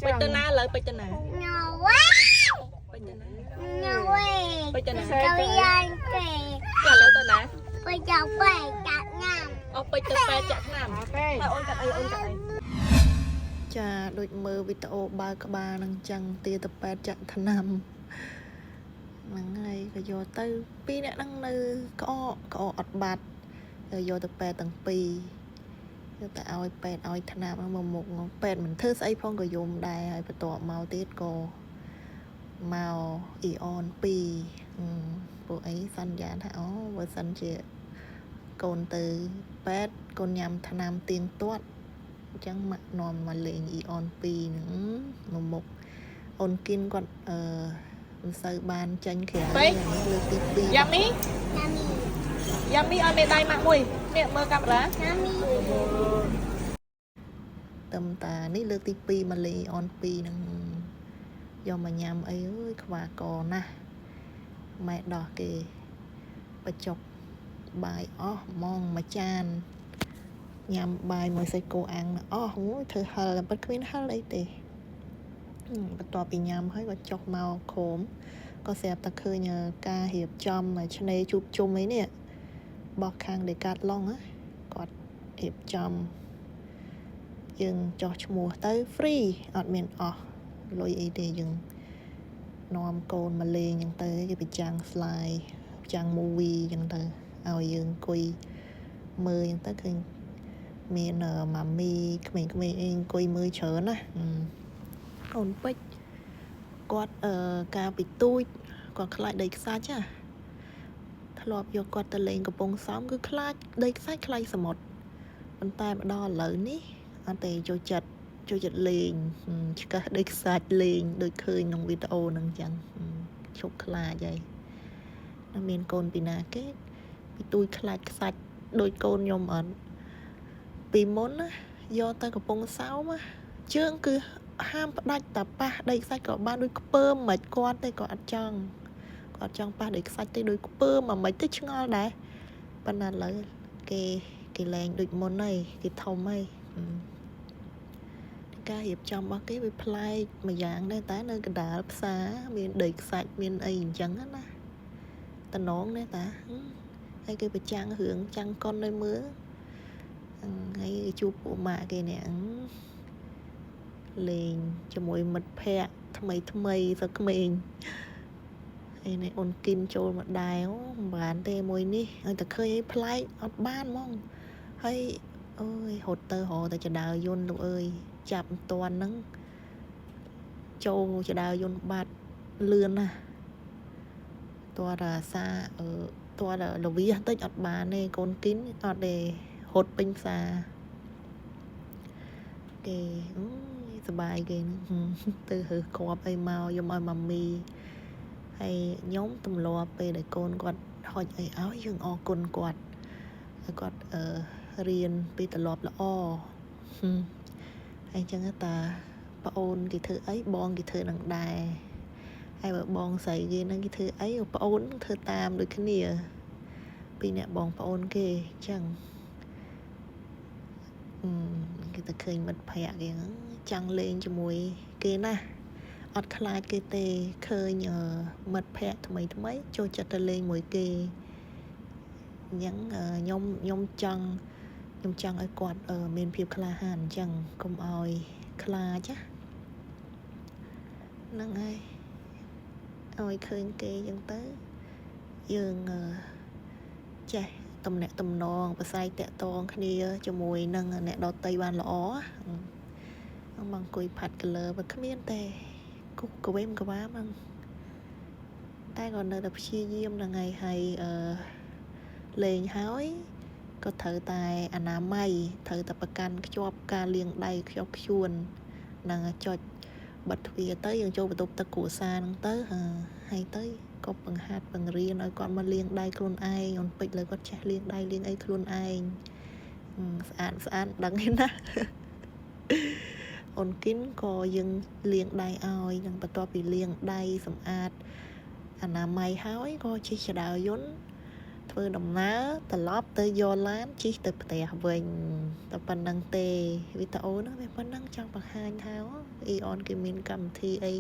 ពេជ្រទៅណាឥឡូវពេជ្រទៅណា No way. ពេជ្រទៅណា No way. ពេជ្រទៅណា ទៅយ៉ាងគេ ចាឥឡូវទៅណា ទៅចាប់បែកកាត់ញ៉ាំ អស់ពេជ្រទៅពេទ្យចាក់ថ្នាំ អូខេ ហើយអូនកាត់អីអូនកាត់អី ចាដូចមើលវីដេអូបើក្បាលនឹងចឹងទាទៅពេទ្យចាក់ថ្នាំហ្នឹងហើយក៏យកទៅពីរអ្នកហ្នឹងនៅក្អកក្អកអត់បាត់យកទៅពេទ្យទាំងពីរយកទៅឲ្យពេទ្យឲ្យថ្នាំហ្នឹងមកមុខពេទ្យមិនធ្វើស្អីផងក៏យំដែរហើយបន្ទាប់មកទៀតក៏មកអ៊ីអន2ពួកអីសន្យាថាអូបើសិនជាកូនទៅពេទ្យកូនញ៉ាំថ្នាំទៀងទាត់ អញ្ចឹងម៉ាក់នាំមកលេងអ៊ីអន2ហ្នឹងមកមុខអូនគិនគាត់អឺមិនសូវបានចាញ់ក្រៅលើកទី2 យ៉ាមី ណាមី យ៉ាមីឲ្យមេដៃម៉ាក់មួយនេះមើលកាមេរ៉ា ណាមី ទឹមតានេះលើកទី2មកលេងអ៊ីអន2ហ្នឹងយកមកញ៉ាំអីអើយខ្វះកណាស់ម៉ែដោះគេបញ្ចុកបាយអស់ហ្មងមួយចានញ៉ាំបាយមួយសាច់គោអាំងអស់អូយធ្វើហិលតែពិតគ្មានហិលអីទេបន្ទាប់ពីញ៉ាំហើយក៏ចុះមកខោមក៏ស្រាប់តែឃើញការរៀបចំឆ្នេរជួបជុំអីនេះរបស់ខាងដេកាត់ឡុងណាគាត់រៀបចំ យើងចោះឈ្មោះទៅ free អត់មានអស់លុយអីទេយើងនាំកូនមកលេងអញ្ចឹងទៅគេបញ្ចាំង slide បញ្ចាំង movie អញ្ចឹងទៅឲ្យយើងអង្គុយមើលអញ្ចឹងទៅឃើញមានម៉ាមីក្មេងៗអីអង្គុយមើលច្រើនណាអូនពេជ្រគាត់អឺកាលពីទូចគាត់ខ្លាចដីខ្សាច់ណាធ្លាប់យកគាត់ទៅលេងកំពង់សោមគឺខ្លាចដីខ្សាច់ខ្លាចសមុទ្រប៉ុន្តែមកដល់ឥឡូវនេះ អត់ទេចូលចិត្តចូលចិត្តលេងឆ្កឹះដីខ្សាច់លេងដូចឃើញក្នុងវីដេអូហ្នឹងចឹងឈប់ខ្លាចហើយនៅមានកូនពីណាគេពីទូចខ្លាចខ្សាច់ដូចកូនខ្ញុំអត់ពីមុនណាយកទៅកំពង់សោមណាជើងគឺហាមផ្ដាច់តាប៉ះដីខ្សាច់ក៏បានដូចខ្ពើមមិនគាត់ទេក៏អត់ចង់គាត់ចង់ប៉ះដីខ្សាច់ទេដូចខ្ពើមមិនទេឆ្ងល់ដែរប៉ុន្តែឥឡូវគេគេលែងដូចមុនហើយគេធំហើយការរៀបចំរបស់គេវាប្លែកម្យ៉ាងដែរតែនៅកណ្ដាលផ្សារមានដីខ្សាច់មានអីអញ្ចឹងណាតំណងដែរតាហើយគេប្រចាំងរឿងចាំងកុននៅមើលហើយជួបពួកម៉ាក់គេនេះលេងជាមួយមិត្តភ័ក្តិថ្មីថ្មីសក្មេងហើយនេះអូនគិនចូលមកដែរមិនបានទេមួយនេះឲ្យតែឃើញអីប្លែកអត់បានហ្មងហើយអើយរត់ទៅរកតែចដើយន្តលោកអើយចាប់មិនតាន់ហ្នឹងចូលចដើយន្តបាត់លឿនណាស់តើតាសាអឺតើលវិសតិចអត់បានទេកូនគិនអត់ទេរត់ពេញផ្សារគេអូយសបាយគេហ្នឹងទៅរើសគ្រាប់អីមកយកឲ្យម៉ាមីហើយខ្ញុំទម្លាប់ពេលដែលកូនគាត់ហុចអីឲ្យយើងអរគុណគាត់ឲ្យគាត់អឺរៀនពីទម្លាប់ល្អហើយអញ្ចឹងតាប្អូនគេធ្វើអីបងគេធ្វើនឹងដែរហើយបើបងស្រីគេនឹងគេធ្វើអីប្អូនធ្វើតាមដូចគ្នាពីអ្នកបងប្អូនគេអញ្ចឹងគេទៅឃើញមិត្តភ័ក្តិគេចង់លេងជាមួយគេណាស់អត់ខ្លាចគេទេឃើញមិត្តភ័ក្តិថ្មីថ្មីចូលចិត្តទៅលេងមួយគេអញ្ចឹងខ្ញុំខ្ញុំចង់ខ្ញុំចង់ឲ្យគាត់មានភាពក្លាហានអញ្ចឹងកុំឲ្យខ្លាចណាហ្នឹងហើយឲ្យឃើញគេអញ្ចឹងទៅយើងចេះតំណាក់តំណងប្រស័យតាក់តងគ្នាជាមួយនឹងអ្នកដតីបានល្អមកអង្គុយផាត់ color បើគ្មានទេគុកកវេមកវាហ្នឹងតែក៏នៅតែព្យាយាមហ្នឹងហើយហើយអឺលេងហើយក៏ត្រូវតែអនាម័យត្រូវតែប្រកាន់ខ្ជាប់ការលាងដៃខ្ជាប់ខ្ជួននឹងចុចបិទទ្វារទៅយើងចូលបន្ទប់ទឹកគ្រួសារហ្នឹងទៅហើយទៅក៏បង្ហាត់បង្រៀនឲ្យគាត់មកលាងដៃខ្លួនឯងអូនពេជ្រលើគាត់ចេះលាងដៃលាងអីខ្លួនឯងស្អាតស្អាតដឹងទេណាអូនគិនក៏យើងលាងដៃឲ្យនឹងបន្ទាប់ពីលាងដៃសម្អាតអនាម័យហើយក៏ជិះចដើយន្ត ធ្វើដំណើរត្រឡប់ទៅយកឡានជិះទៅផ្ទះវិញតែប៉ុណ្្នឹងទេវីដេអូហ្នឹងវាប៉ុណ្្នឹងចង់បង្ហាញថាអ៊ីអនគេមានកម្មវិធីអី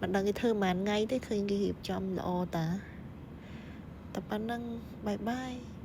មិនដឹងគេធ្វើប៉ុន្មានថ្ងៃទេឃើញគេរៀបចំល្អតាតែប៉ុណ្្នឹង bye bye.